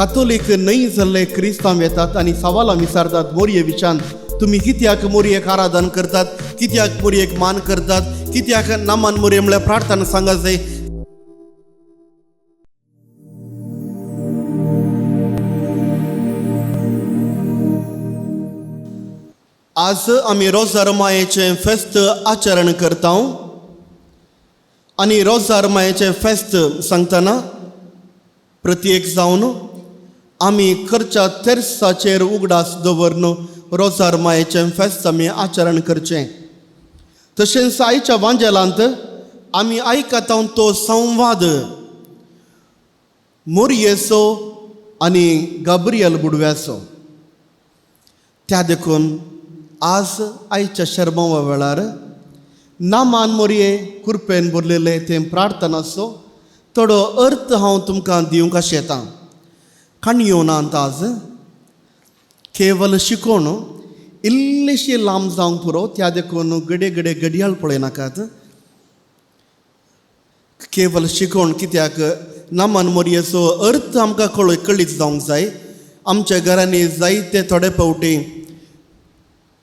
कातोलीक न्हय जाल्ले क्रिस्तांव येतात आनी सवालां विचारतात मोरये विचान, तुमी कित्याक मोरयेक आराधन करतात, कित्याक मोरयेक मान करतात, कित्याक नामान मोरये म्हळ्यार प्रार्थना सांगा जाय. आज आमी रोजार मायेचें फेस्त आचरण करता आनी रोजार मायेचें फेस्त सांगतना प्रत्येक जावन आमी करच्या तेर्साचेर उगडास दवरन रोजार मायेचें फेस्त आमी आचरण करचें. तशेंच आयच्या वांजेलांत आमी आयकता तो संवाद मोरयेचो आनी गाब्रियल बुडव्याचो. त्या देखून आज आयच्या शर्मावा वेळार नामान मोरये कुरपेन भरलेले तें प्रार्थनाचो थोडो अर्थ हांव तुमकां दिवंक आशेतां. काणयो नात आज, केवल शिकोवन इल्लेशी लांब जावंक पुरो, त्या देखून घडये घडये घडयाळ पळयनाकात. केवल शिकोवन कित्याक नामान मोरयेचो अर्थ आमकां कळीत जावंक जाय. आमच्या घरांनी जायते थोडे फावटी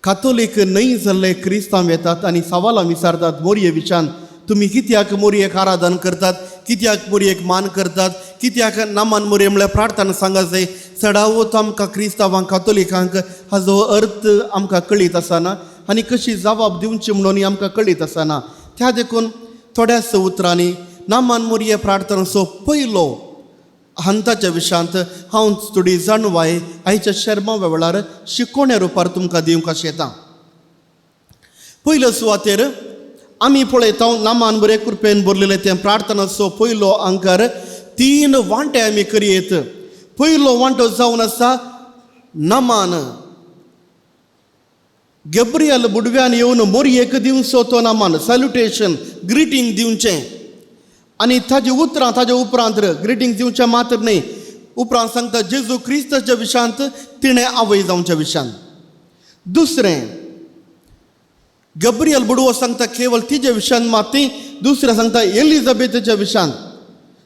कातोलीक न्हय जाल्ले क्रिस्तांव येतात आनी सवालां विचारतात मोरये विचान, तुमी कित्याक मोरयेक आराधन करतात, कित्याक मोरयेक मान करतात, कित्याक नामान मोरये म्हळ्यार प्रार्थना सांगा जाय. चडावत आमकां क्रिस्तांवांक कातोलिकांक हाजो अर्थ आमकां कळीत आसना आनी कशी जबाब दिवची म्हणून आमकां कळीत आसना. त्या देखून थोड्याच उतरांनी नामान मोरये प्रार्थनाचो पयलो हंताच्या विशांत हांव थोडी जाणवाय आयच्या शर्मा वेळार शिकोवण्या रुपार तुमकां दिवंक आशेतां. पयले सुवातेर आमी पळयता नामान बरे कृपेन भरलेले तें प्रार्थनाचो पयलो अंकार तीन वांटे आमी करयेत. पयलो वांटो जावन आसा नामान गब्रियल बुडव्यान येवन मोरयेक दिवचो तो नामान सॅल्युटेशन ग्रिटींग दिवचें आनी ताजी उतरां ताज्या उपरांत ग्रिटींग दिवचें मात्र न्हय, उपरांत सांगता जेजू क्रिस्ताच्या विशांत तिणें आवय जावच्या विशांत. दुसरें गब्रियल बुडवो सांगता केवल तिज्या विशांत मात ती, दुसरें सांगता एलिझाबेथाच्या विशांत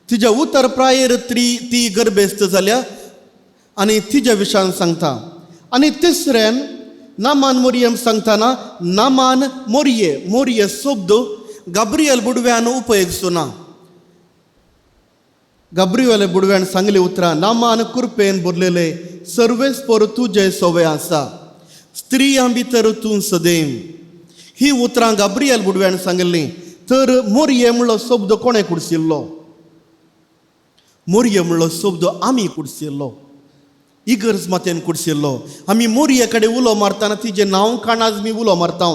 तिज्या उतर प्रायर ती गर्भेस्त जाल्या आनी तिज्या विशांत सांगता. आनी तिसऱ्यान नामान मोरयेम सांगतना नामान मोरये मोरये शब्द गाब्रियल बुडव्यान उपयोग ना. गाब्रियल बुडव्यान सांगली उतरां नामान कुरपेन भरलेले सर्वेस्पर तुजे सोवे आसा, स्त्रियां भितर तूं सदैव. ही उतरां गाब्रियल बुडव्यान सांगिल्लीं. तर मोरये म्हणलो शब्द कोणें कुडशिल्लो? मोरये म्हणलो शब्द आमी कुडशिल्लो, इगर्ज मातेन कुडशिल्लो. आमी मोरये कडेन उलो मारतना तिजें नांव काणाज मी उलो मारता.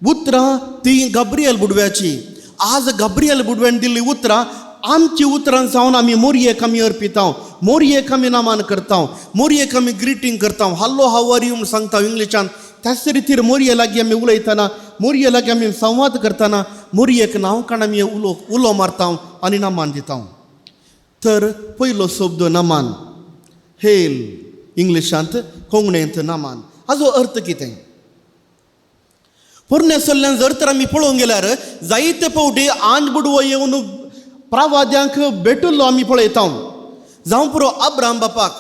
उतरां ती गाब्रियल बुडव्याची. आज गाब्रियल बुडव्यान दिल्ली उतरां आमची उतरां जावन आमी मोरयेक आमी अर्पिता, मोरयेक आमी नामान करता, मोरयेक आमी ग्रिटींग करता, हॅलो how are you म्हूण सांगता इंग्लिशान. त्याच रितीर मोरये लागीं आमी उलयतना, मोरये लागीं आमी संवाद करतना मोरयेक नांव काण आमी उलो उलो मारता आनी नामान दिता. तर पयलो शब्द नामान, हेल इंग्लिशांत, कोंकणींत नामान. हाजो अर्थ कितें? पोरण्या सल्ल्यान जर तर आमी पळोवंक गेल्यार जायते फावटी आंज बुडवो येवन प्रवाद्यांक भेटिल्लो आमी पळयता. जावं पुरो अब्राम बापाक,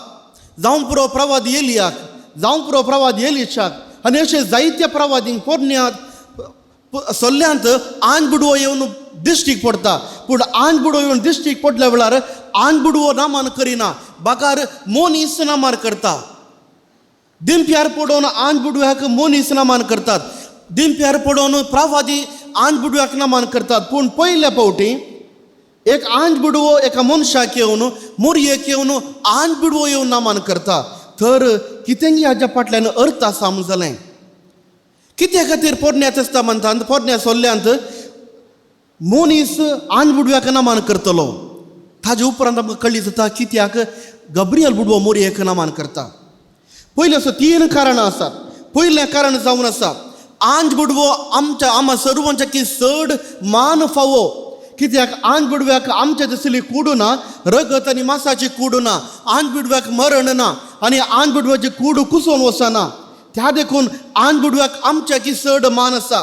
जावं पुरो प्रवादी एलियाक, जावं पुरो प्रवादी एलिशाक आनी अशे जायत्या प्रवादींक पोरण्या सल्ल्यांत आंज बुडवो येवन दिश्टीक पडटा. पूण आंज बुडवो येवन दिश्टीक पडल्या वेळार आंज बुडवो नामान करिना, बागार मनीस नामान करता. दिंप्यार पडोवन आंज बुडव्याक मनीस नामान करतात, दिंप्यार पडोवन प्रवादी आंज बुडव्याक नामान करतात. पूण पयल्या फावटी एक आंज बुडवो एका मनशाक येवन मोरयेक येवन आंज बुडवो येवन नामान करता. तर कितेंय हाज्या फाटल्यान अर्थ आसा म्हूण जालें. कित्या खातीर पोरण्या तेस्तामेंतांत पोरण्या सोल्ल्यांत मनीस आंज बुडव्याक नामान करतलो? ताजे उपरांत आमकां कळी जाता कित्याक गब्रियल बुडवो मोरयेक नामान करता. पयलें असो तीन कारणां आसात. पयलें कारण जावन आसा आंज बुडवो आमच्या आमा सर्वांच्या की चड मान फावो. कित्याक आंज बुडव्याक आमच्या तसली कूड ना, रगत आनी मासाची कूड ना, आंज बुडव्याक मरण ना आनी आंज बुडव्याची कूड कुसोवन वचना. त्या देखून आंज बुडव्याक आमच्या की चड मान आसा.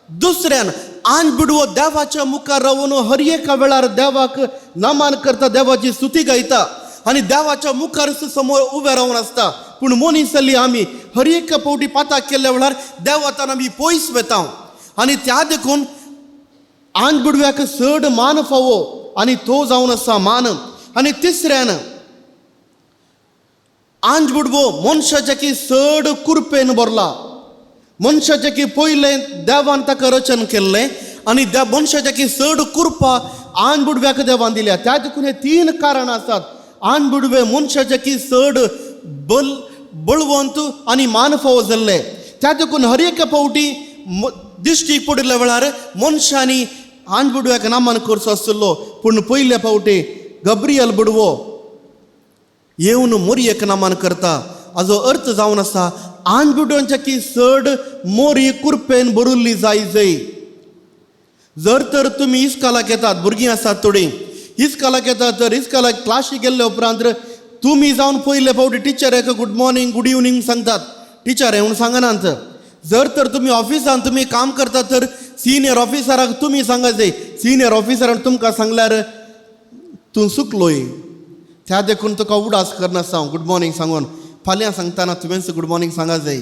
दुसऱ्यान आंज बुडवो देवाच्या मुखार रावन हर एका वेळार देवाक नमान करता, देवाची स्तुती गायता आनी देवाच्या मुखार समोर उबे रावन आसता. पूण मनीस जाल्ली आमी हर एक फावटी पाताक केल्ल्या वेळार देवातान आमी पयस वेता आनी त्या देखून आंज बुडव्याक चड मान फावो आनी तो जावन आसा मान. आनी तिसऱ्यान आंज बुडवो मनशाच्या की चड कुरपेन भरला. मनशाच्या की पयलें देवान ताका रचन केल्लें आनी त्या मनशाच्या की चड कुरपा आंज बुडव्याक देवान दिल्या. त्या देखून हे तीन कारणां आसात. आंज बुडवे मनशाच्या की चड बल बळवंत आनी मान फावो जाल्ले. त्या देखून हर एक फावटी दिश्टीक पडिल्ल्या वेळार मनशांनी आंज बुडव्याक नामान करचो आशिल्लो. पूण पयल्या फावटी गब्रियल बुडवो येवन मोरयेक नामान करता. हाजो अर्थ जावन आसा आंज बुडव्यांच्या की चड मोरी कुरपेन भरिल्ली जाय जय. जर तर तुमी इस्कालाक येतात, भुरगीं आसात थोडीं इस्कालाक येतात तर इस्कालाक क्लासीक गेल्ले उपरांत तुमी जावन पयले फावटी टिचराक गुड मॉर्निंग गुड इवनींग सांगतात. टिचर म्हणून सांगनात. जर तर तुमी ऑफिसान तुमी काम करतात तर सिनियर ऑफिसराक तुमी सांगा जाय. सिनियर ऑफिसरान तुमकां सांगल्यार तूं चुकलोय, त्या देखून तुका उडास करनासता हांव गुड मॉर्निंग सांगून. फाल्यां सांगतना तुवेंच गुड मॉर्निंग सांगा जाय.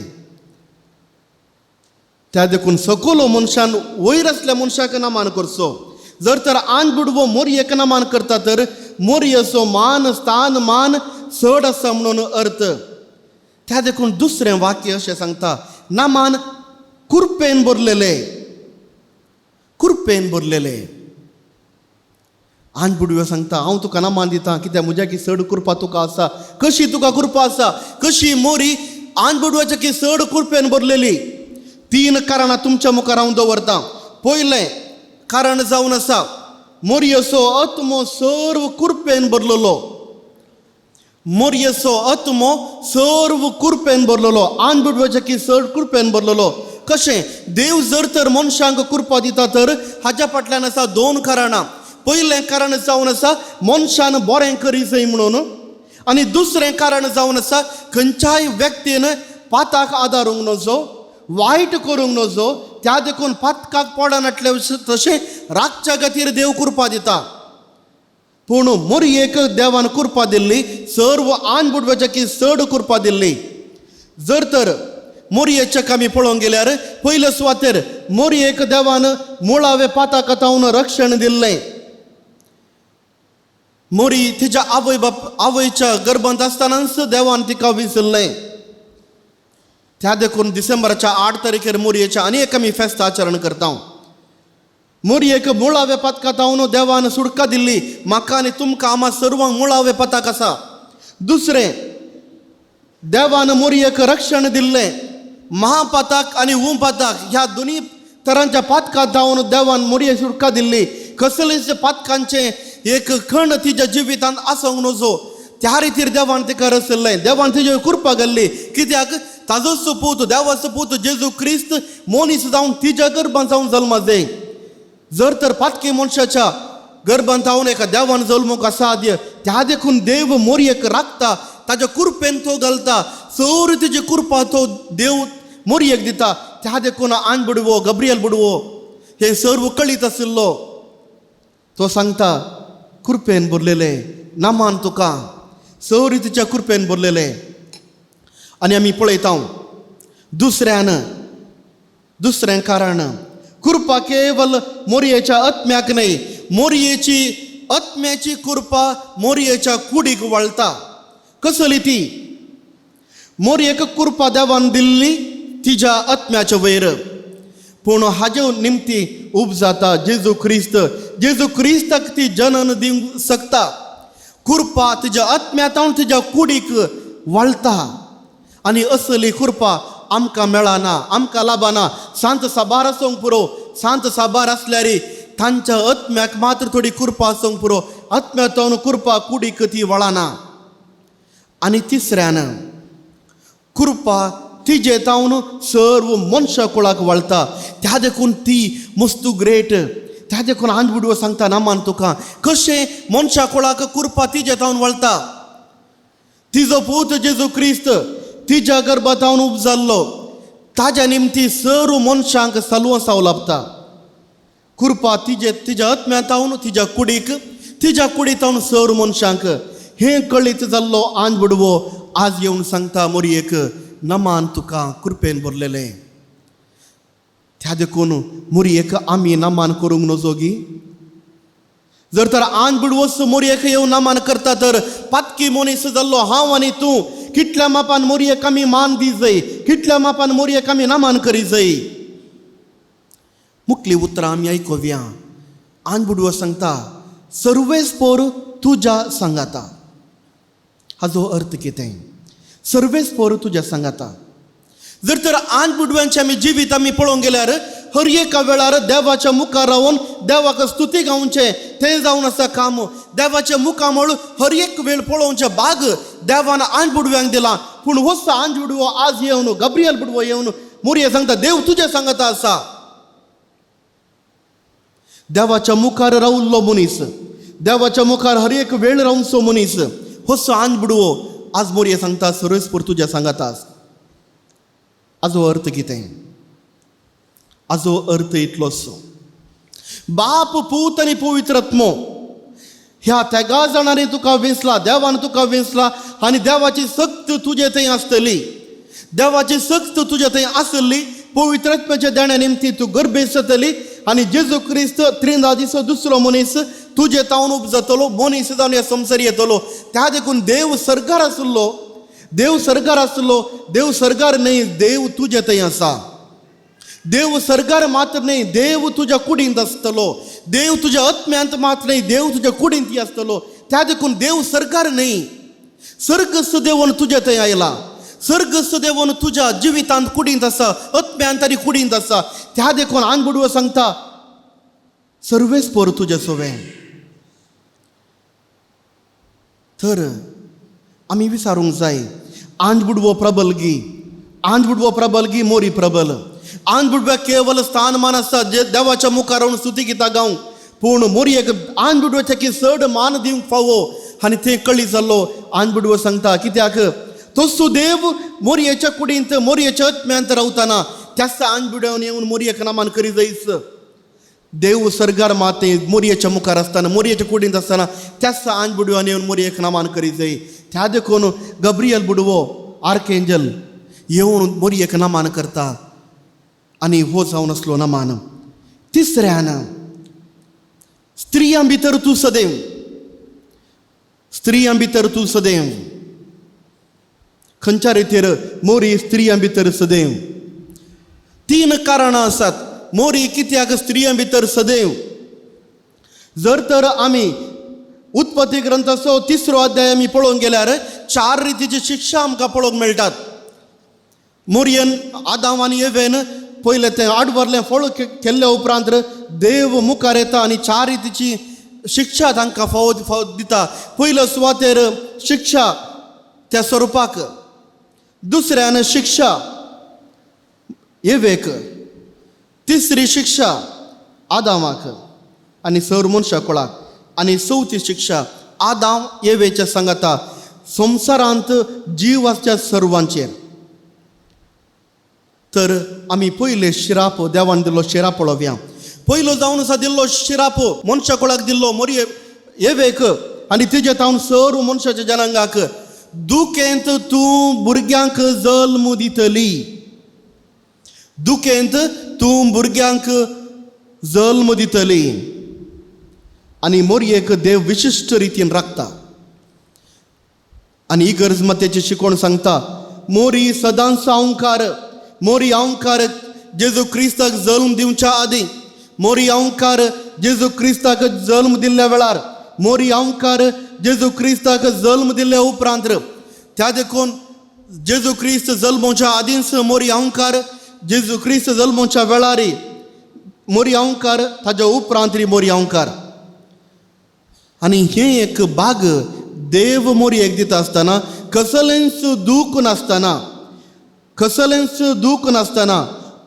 त्या देखून सकलो मनशान वयर आसल्या मनशाक नामान करचो. जर तर आंज बुडवो मोरयेक नामान करता तर मोरयेचो मान स्थान मान चड आसा म्हणून अर्थ. त्या देखून दुसरें वाक्य अशें सांगता, नामान कुरपेन भरलेले, कुरपेन भरलेले. आंज बुडव्यो सांगता हांव तुका नामान दिता कित्याक म्हज्या की चड कुरपा तुका आसा. कशी तुका कुरपा आसा? कशी मोरी आंज बुडव्याच्या की चड कुरपेन भरलेली? तीन कारणां तुमच्या मुखार हांव दवरतां. पयलें कारण जावन आसा मोरयेचो आत्मो सर्व कुरपेन भरलेलो. मोरयेचो आत्मो सर्व कुरपेन भरलेलो. आंज बुडव्याच्या की चड कुरपेन भरलेलो. कशें? देव जर तर मनशांक कुरपा दिता तर हाज्या फाटल्यान आसा दोन कारणां. पयलें कारण जावन आसा मनशान बरें करी जाय म्हणून, आनी दुसरें कारण जावन आसा खंयच्याय व्यक्तीन पाताक आदारूंक नजो, वायट करूंक नजो. त्या देखून पातकाक पडनाटले तशें राखच्या खातीर देव कुरपा दिता. पूण मोरयेक देवान कुरपा दिल्ली सर्व आंज बुडव्याच्या की चड कुरपा दिल्ली. जर तर मोरयेच्या आमी पळोवंक गेल्यार पयले सुवातेर मोरयेक देवान मुळावे पाताक तावन रक्षण दिल्लें. मोरी तिच्या आवय बाप आवयच्या गर्भांत आसतनाच देवान तिका विसरलें. त्या देखून डिसेंबराच्या 8 तारखेर मोरयेच्या आनी एक आमी फेस्त आचरण करता. मोरयेक मुळावे पातका तावन देवान सुटका दिल्ली. म्हाका आनी तुमकां आमा सर्वांक मुळावे पाताक आसा. दुसरें, देवान मोरयेक रक्षण दिल्लें. महापाताक आनी उपाताक ह्या दोनी तरांच्या पातकां जावन देवान मोरयेक सुटका दिल्ली. कसलेच पातकांचें एक खण तिच्या जिवितांत आसूंक नजो त्या रितीर देवान तिका रचल्लें. देवान तिजेर कृपा घाल्ली. कित्याक ताजोच पूत देवाचो पूत जेजू क्रिस्त मनीस जावन तिच्या गर्भांत जावन जल्मा जाय. जर तर पातकी मनशाच्या गर्भांत जावन एका देवान जल्मूंक असाध्य. त्या देखून देव मोरयेक राखता, ताच्या कुरपेन तो घालता, सर तिची कुरपा तो देव मोरयेक दिता. त्या देखून आंज बुडवो गब्रियल बुडवो हे सर्व कळीत आशिल्लो. तो सांगता कुरपेन भरलेले नामान तुका सर तिच्या कुरपेन भरलेले. आनी आमी पळयता दुसऱ्यान दुसरें कारण कृपा केवल मोरयेच्या आत्म्याक न्हय, मोरयेची आत्म्याची कृपा मोरयेच्या कुडीक वळटा. कसली ती? मोरयेक कृपा देवान दिल्ली तिच्या आत्म्याच्या वयर. पूण हाजे निमती उब जाता जेजू क्रिस्त. जेजू क्रिस्ताक ती जनन दिवंक शकता. कृपा तिच्या आत्म्यातावन तिच्या कुडीक वळटा. आनी असली कृपा आमकां मेळना, आमकां लाभना. सांत साबार आसूंक पुरो. सांत साबार आसल्यार तांच्या आत्म्याक मात्र थोडी कृपा आसूंक पुरो. आत्म्यातावन कृपा कुडीक ती वळना. आनी तिसऱ्यान कृपा तिजे तावन सर्व मनशा कुळाक वळटा. त्या देखून ती मस्तू ग्रेट. त्या देखून आंज बुडवो सांगता नामान तुका कशें मनशा कुळाक कृपा तिजे तावन वळटा. तिजो पूत जेजू क्रिस्त तिज्या गर्भातावन उब जाल्लो. ताज्या निमती सर्व मनशांक सालवासांव लाभता. कृपा तिजे तिज्या आत्म्यातावन तिज्या कुडीक, तिज्या कुडीतावन सर्व मनशांक. हें कळीत जाल्लो आंज बुडवो आज येवन सांगता मोरयेक नमान तुका कृपेन भरलेलें. त्या देखून मोरयेक आमी नमान करूंक नजोगी. जर तर आंज बुडवोस मोरयेक येवन नमान करता तर पातकी मनीस जाल्लो हांव आनी तूं कितल्या मापान मोरयेक आमी मान दी जाय, कितल्या मापान मोरयेक आमी नमान करी जाय. मुखली उतरां आमी आयकुया. आंज बुडवो सांगता सर्वेस पोर तुज्या सांगाता. हाजो अर्थ कितें? सर्वेस पोर तुज्या सांगाता. जर तर आंज बुडव्यांचें आमी जिवीत आमी पळोवंक गेल्यार हर एका वेळार देवाच्या मुखार रावन देवाक स्तुती गावचें तें जावन आसा काम. देवाच्या मुखामळ हर एक वेळ पळोवचें बाग देवान आंज बुडव्यांक दिलां. पूण होच आंज बुडवो आज येवन गब्रियल बुडवो येवन मोरये सांगता देव तुजें सांगता आसा. देवाच्या मुखार रावल्लो मनीस, देवाच्या मुखार हर एक वेळ रावचो मनीस होच आंज बुडवो आज मोरये सांगता सर्वेस्पर तुज्या सांगाता. हाजो अर्थ कितें? हाजो अर्थ इतलोच, बाप पूत आनी पवित्र आत्मो ह्या तेगा जाणांनी तुका वेंचला, देवान तुका वेंचला आनी देवाची सक्त तुजे थंय आसतली, देवाची सक्त तुजे थंय आसली. पवित्र आत्म्याच्या देण्या निमती तूं गर्भेस्त जातली आनी जेजू क्रिस्त त्रिंदादीचो दुसरो मनीस तुजे तावन उपजतलो, मनीस जावन ह्या संवसार येतलो. त्या देखून देव सर्गार आसलो, देव सर्गार आसलो, देव सर्गार न्हय, देव तुजे थंय आसा. देव सर्गार मात्र न्हय, देव तुज्या कुडींत आसतलो. देव तुज्या आत्म्यांत मात्र न्हय, देव तुज्या कुडींत आसतलो. त्या देखून देव सर्गार न्हय, सर्गस्थ देवन तुज्या थंय आयला, सर्गस्थ देवन तुज्या जिवितांत कुडींत आसा, आत्म्यांत आनी कुडींत आसा. त्या देखून आंज बुडवो सांगता सर्वेस पोर तुज्या सोवें. तर आमी विचारूंक जाय आंज बुडवो प्रबलगी, आंज बुडवो प्रबलगी मोरी प्रबल. आंज बुडव्याक केवल स्थान मान आसता जे देवाच्या मुखार रावन स्तुती गितां गावंक, पूण मोरयेक आंज बुडव्याच्या की चड मान दिवंक फावो आनी तें कळी जाल्लो आंज बुडवो सांगता. कित्याक तसो देव मोरयेच्या कुडींत मोरयेच्या आत्म्यांत रावतना त्याच आंज बुडव्यान येवन मोरयेक नमान करी जायच. देव सर्गार माते मोरयेच्या मुखार आसतना मोरयेच्या कुडींत आसतना त्याच आंज बुडव्यान येवन मोरयेक नमान करी जाय. त्या देखून गब्रियल बुडवो आर्केंजल येवन मोरयेक नमान करता आनी हो जावन आसलो नमान. तिसऱ्यान स्त्रियां भितर तूं सदैव, स्त्रियां भितर तूं सदैव. खंयच्या रितीर मोरी स्त्रियां भितर सदैव? तीन कारणां आसात मोरी कित्याक स्त्रियां भितर सदैव. जर तर आमी उत्पत्ती ग्रंथाचो तिसरो अध्याय आमी पळोवंक गेल्यार चार रितीची शिक्षा आमकां पळोवंक मेळटात. मोरयेन आदाम आनी एवेन पयलें तें आडवरलें फळ केल्ल्या उपरांत देव मुखार येता आनी चार रितीची शिक्षा तांकां फावो फावो दिता. पयले सुवातेर शिक्षा त्या स्वरुपाक, दुसऱ्यान शिक्षा एवेक, तिसरी शिक्षा आदामाक आनी सर मनशा कोळाक, आनी चवथी शिक्षा आदाम एवेच्या सांगाता संवसारांत जीव आसच्या सर्वांचेर. तर आमी पयले शिराप देवान दिल्लो शिराप पळोवया. पयलो जावन आसा दिल्लो शिराप मनशा कोळाक दिल्लो मोरये एवेक आनी तिजे तावन सर्व मनशाच्या जनांगाक, दुखेंत तूं भुरग्यांक जल्म दितली, दुखेंत तूं भुरग्यांक जल्म दितली. आनी मोरयेक देव विशिश्ट रितीन राखता आनी इगर्ज मातेची शिकवण सांगता मोरी सदांच अहंकार, मोरी अहंकार जेजू क्रिस्ताक जल्म दिवच्या आदीं, मोरी अहंकार जेजू क्रिस्ताक जल्म दिल्ल्या वेळार, मोरी अहंकार जेजू क्रिस्ताक जल्म दिल्ल्या उपरांत. त्या देखून जेजू क्रिस्त जल्मोच्या आदींच मोरी अहंकार, जेजू क्रिस्त जल्मोच्या वेळार मोरी अहंकार, ताज्या उपरांत मोरी अहंकार. आनी हें एक बाग देव मोरयेक दिता आसतना कसलेंच दूख नासतना, कसलेंच दूख नासतना,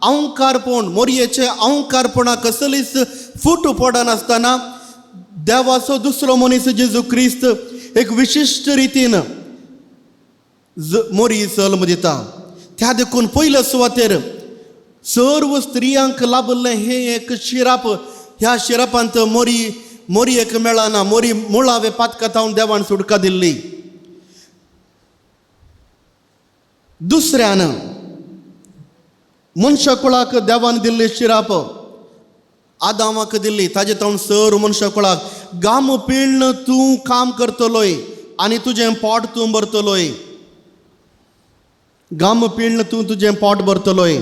अहंकारपण मोरयेचें अहंकारपणा कसलीच फूट पडनासतना देवाचो दुसरो मनीस जेजू क्रिस्त एक विशिश्ट रितीन मोरी जल्म दिता. त्या देखून पयले सुवातेर सर्व स्त्रियांक लाभल्लें हें एक शिराप. ह्या शिरापांत मोरी मोरयेक मेळना. मोरी मुळावे पातकातावन देवान सुटका दिल्ली. दुसऱ्यान मनशाकुळाक देवान दिल्ली शिराप आदामाक दिल्ली, ताजे तावन सर मनशाकुळाक गाम पिळ्ण तूं काम करतलोय आनी तुजें पोट तूं भरतलोय. गाम पिळ्ण तूं तुजें पोट भरतलोय.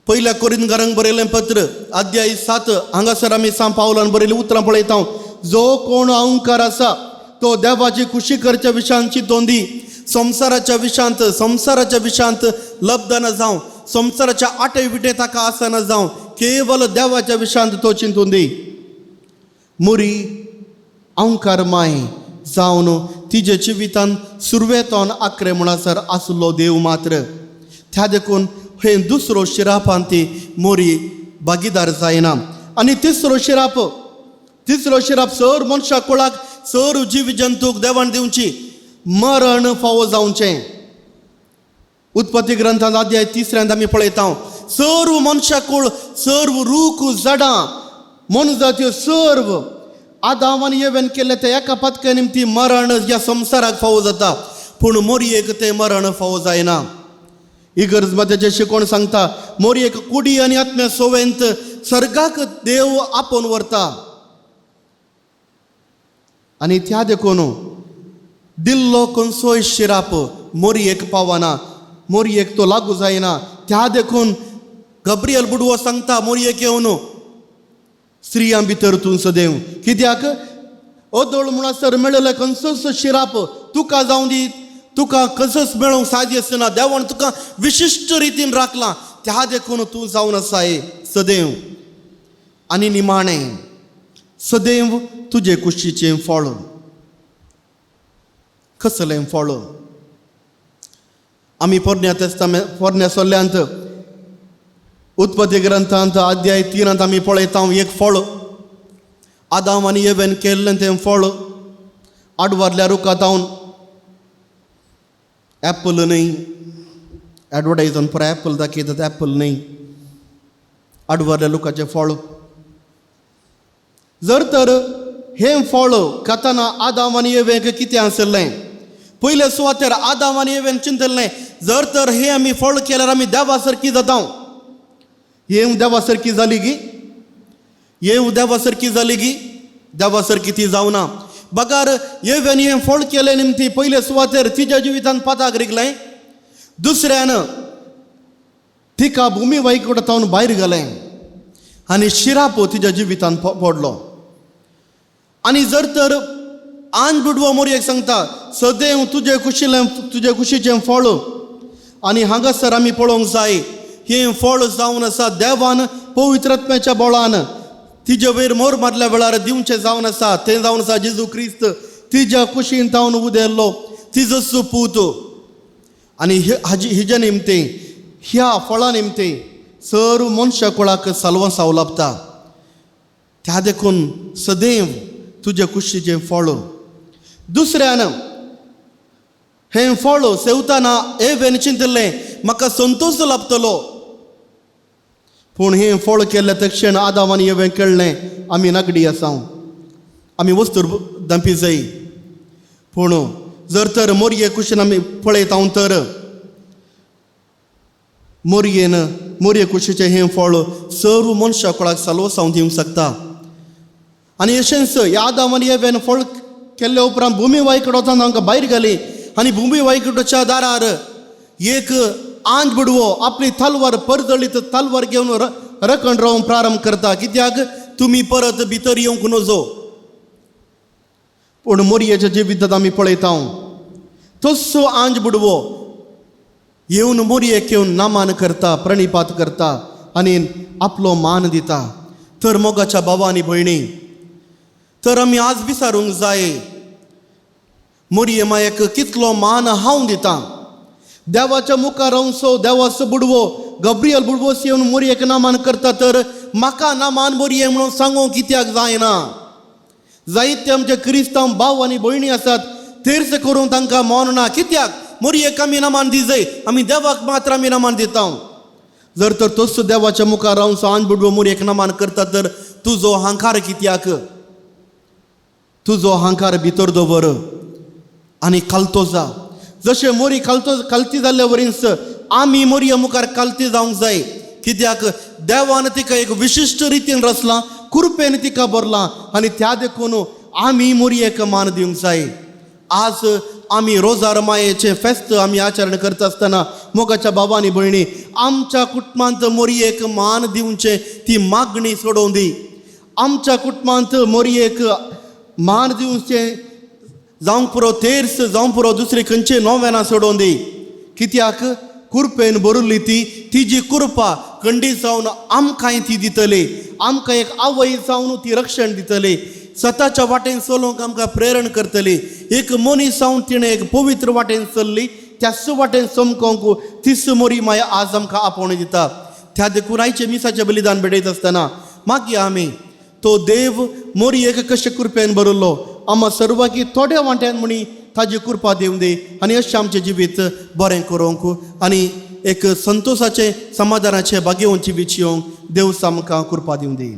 पयल्या कोरिंदकारांक बरयलें पत्र अध्याय 7 हांगासर आमी सांत पावलान बरयल्लीं उतरां पळयता. जो कोण अहंकार आसा तो देवाची खुशी करच्या विशांत चिंतोंदी, संवसाराच्या विशांत, संवसाराच्या विशांत लब्धना जावं, संवसाराच्या आटे विटे ताका आसना जावं, केवल देवाच्या विशांत तो चिंतोंदी. मुरी अहंकार माय जावन तिजे जिवितान सुरवेतोन आक्रे म्हणसर आसलो देव मात्र. त्या देखून हे दुसरो शिरापान ती मोरी भागीदार जायना. आनी तिसरो शिराप, तिसरो शिराप सर मनशा कुळाक सर जीव जंतूक देवान दिवची मरण फावो जावचें. उत्पत्ती ग्रंथांत अध्याय 3 आमी पळयता सर्व मनशाकूळ सर्व रूख झाडां मोनजात्यो सर्व आदाम आनी येवेन केल्लें तें एका पातका निमती मरण ह्या संवसाराक फावो जाता, पूण मोरयेक तें मरण फावो जायना. इगर्ज मात्याचें शिकोवण सांगता मोरयेक कुडी आनी आत्म्या सोवेंत सर्गाक देव आपोवन व्हरता. आनी त्या देखून दिल्लो खंयचोय शिराप मोरयेक पावना, मोरयेक तो लागू जायना. त्या देखून गब्रियल बुडवो सांगता मोरयेक येवन स्त्रियां भितर तूं सदैव, कित्याक अदोळ म्हणसर मेळिल्ले खंयचोच शिराप तुका जावं दी, तुका कसोच मेळोवंक साध्य आसना, देवान तुका विशिश्ट रितीन राखलां, त्या देखून तूं जावन आसाय सदैव. आनी निमाणें सदैव तुजे कुशीचें फळ. कसलें फळ? आमी पोरण्या तेस्तामेंत पोरण्या सोल्ल्यांत उत्पत्ती ग्रंथांत अध्याय 3 आमी पळयता एक फळ आदाम आनी येवेन केल्लें तें फळ आडवारल्या रुखातावन. एप्पल न्हय, एडवर्टायजन पुराय एप्पल दाखयतात, एप्पल न्हय, आडवारल्या रुखाचें फळ. जर तर हें फळ खातना आदाम आनी येवेक कितें आसलें? पयले सुवातेर आदाम आनी येवेन चिंतलें जर तर हें आमी फळ केल्यार आमी देवा सारकी जाता. येव देवा सारकी जाली गी, येव देवा सारकी जाली गी, देवा सारकी ती जावना. बगार येवेन हें फळ केलें निमती पयले सुवातेर तिज्या जिवितान पाताक रिगलें, दुसऱ्यान तिका भुमी वायकूटावन भायर घालें आनी शिराप तिज्या जिवितान पडलो. आनी जर तर आन बुडवो मोरयेक सांगता सदैव तुजे कुशिलें तुजे कुशीचें फळ. आनी हांगासर आमी पळोवंक जाय हें फळ जावन आसा देवान पवित्र आत्म्याच्या बळान तिजे वयर मोर मारल्या वेळार दिवचें जावन आसा, तें जावन आसा जेजू क्रिस्त तिज्या कुशीन तावन उदेल्लो तिजो पूत. आनी हाजी हिज्या निमतें ह्या फळा निमतें सर्व मनशा कुळाक साल्वांसांव लाबता. त्या देखून सदैव तुजे कुशीचें फळ. दुसऱ्यान हें फळ सेवतना एवेन चिंतलें म्हाका संतोश लाबतलो, पूण हें फळ केल्लें तक्षण आदाम आनी एवेन कळ्ळें आमी नागडी आसा, आमी वस्तूर दांपी जाय. पूण जर तर मोरये कुशीन आमी पळयता तर मोरयेन मोरये कुशीचें हें फळ सर्व मनशा कुळाक साल्वांसांव दिवंक शकता. आनी अशेंच ह्या आदाम आनी एवेन फळ केल्ल्या उपरांत भुमी वायकट वचून तांकां भायर घाली आनी भुमी वायकटाच्या दारार एक आंज बुडवो आपली तलवार परजळीत तलवार घेवन रखण रावंक प्रारंभ करता, कित्याक तुमी परत भितर येवंक नजो. पूण मोरयेच्या जिवितांत आमी पळयता तसो आंज बुडवो येवन मोरयेक येवन नामान करता, प्रणिपात करता आनी आपलो मान दिता. तर मोगाच्या भावा आनी भयणी, तर आमी आज विचारूंक जाय मोरये मायेक कितलो मान हांव दिता. देवाच्या मुखार हांवसो देवाचो बुडवो गब्रियल बुडवो येवन मोरयेक नामान करता, तर म्हाका नामान मोरये म्हणून सांगूंक कित्याक जायना? जायते आमचे क्रिस्तांव भाव आनी भयणी आसात तेर्स करूंक तांकां मान ना, कित्याक मोरयेक आमी नामान दिजय, आमी देवाक मात्र आमी नामान दिता. जर तर तोच देवाच्या मुखार रावन आन बुडवो मोरयेक नामान करता तर तुजो हांकार कित्याक? तुजो अहंकार भितर दवर आनी खालतो जा. जशें मोरी खालतो खालती जाल्ले वरींच आमी मोरये मुखार खालती जावंक जाय. कित्याक देवान तिका एक विशिश्ट रितीन रचलां, कुरपेन तिका भरलां आनी त्या देखून आमी मोरयेक मान दिवंक जाय. आज आमी रोजार मायेचें फेस्त आमी आचरण करता आसतना मोगाच्या बाबा आनी भयणी, आमच्या कुटुंबांत मोरयेक मान दिवचें ती मागणी सोडोवं दी. आमच्या कुटुंबांत मोरयेक मान दिवचें जावंक पुरो तेर्स, जावंक पुरो दुसरी खंयचे नोवेनां सोडोवन दी. कित्याक कुरपेन भरिल्ली ती, तिजी कृपा खंडीत जावन आमकांय ती दितली. आमकां एक आवय जावन ती रक्षण दितली. सताच्या वाटेन चलोवंक आमकां प्रेरण करतली. एक मनीस जावन तिणें एक पवित्र वाटेन चल्ली, त्याच वाटेन चमकोवंक तीच मोरी माया आज आमकां आपोवणें दिता. त्या देखून आयचें मिसाचें बलिदान भेटयत आसतना मागीर आमी तो देव मोरयेक कशें कृपेन भरिल्लो आमा सर्वांकी थोड्या वांट्यान म्हणी ताजी कृपा दिवं दी आनी अशें आमचें जिवीत बरें करूंक आनी एक संतोशाचें, समाधानाचें, भाग्यवंत जिवीत जियोंक देव आमकां कृपा दिवं दी.